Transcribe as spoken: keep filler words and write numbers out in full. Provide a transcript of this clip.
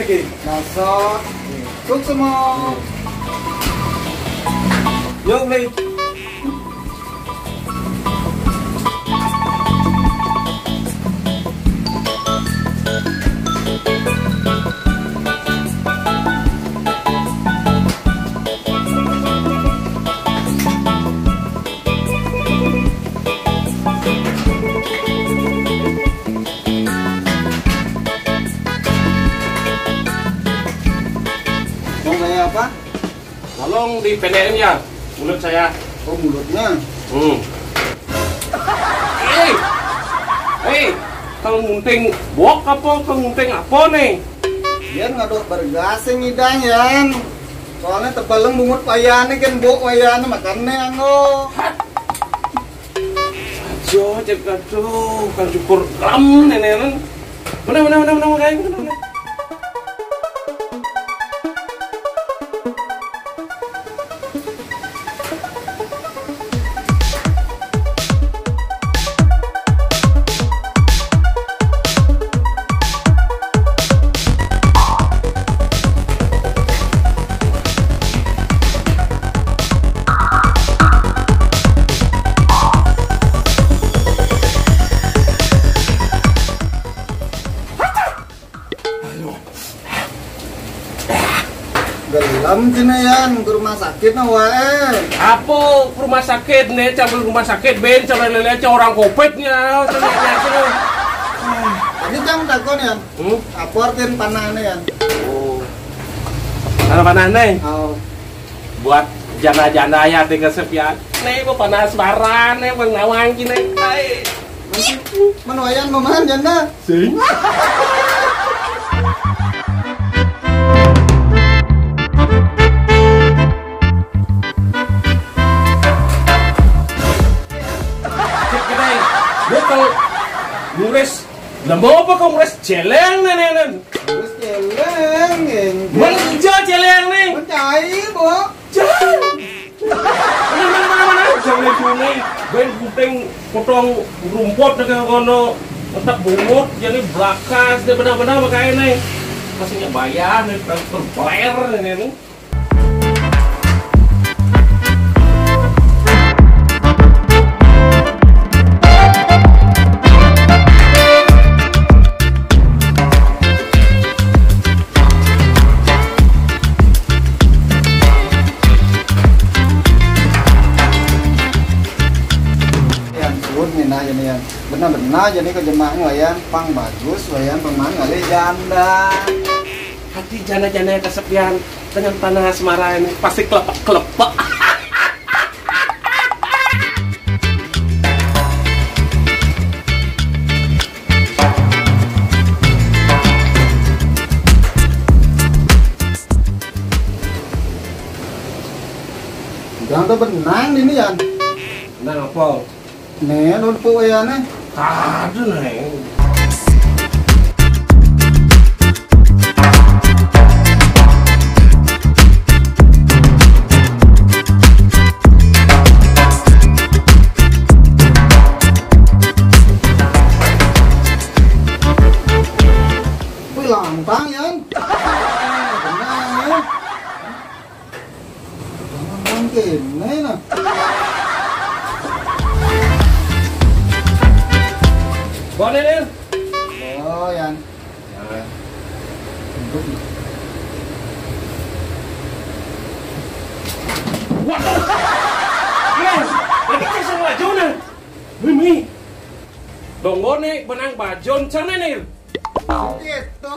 Oke, masuk. Sukses mo. Yuk, Li. Mau saya apa? Tolong dipendekin ya mulut saya. Oh, mulutnya. Hmm. Eh, eh, kang gunting bok apa kang gunting apa nih? Yan, ngaduk bergas sih ngidang, Yan. Soalnya tebaleng bungut wayahné, kan bok wayahné, makanya anggo. Jo, cek aduh, kan syukur lam nenek. Mana, mana, mana, mana, mana, mana, mana? Gelem cenah, Yan, ke rumah sakit nah waé. Apa ke rumah sakit nih, cabut rumah sakit, ben, cabut lele, orang covid nya, cenah, cenah. Tadi cang takon, Yan. Hmm? Apa artian panahné, Yan? Oh. Mana panahné? Oh. Buat janda-janda ya, tiga sepian. Nih, mau panas baran, nih, mau nawang gini. Hai. Menuaian memahan janda. Sing. Cek kedai. Dia kalau ngurus, lah mau apa kau ngurus celeng, nenek? Terus celeng, geng. Menja celeng nih. Mencai, Bo. Celeng. Mana, mana, mana, mana? Jangan cumi. Ben gunting potong rumput dengan kono. Tetap bungut, jadi belakas, dia benar-benar makanya nih. Masihnya bayar nih, transfer bayar nih, nih. Yan, suud nih, nah, ini, Yan. Benar-benar jadi ke jemaah, Wayan. Pang bagus, Wayan, pang mangan ngalih janda. Hati janda-janda yang kesepian dengan tanah asmara ini pasti kelepek-kelepek. Jangan tuh benang ini, Yan. Benang apa? Nih, numpuk ya, nih. Aduh, nih. Wih, lantang, Yan. Benar, ya. Lantang kene, nah. Gua nih, Lil. Oh, Yan. Waduh. Lil, lagi cek sama Jona. Mimi. Dong, gua nih benang bajon sana nih. Gitu,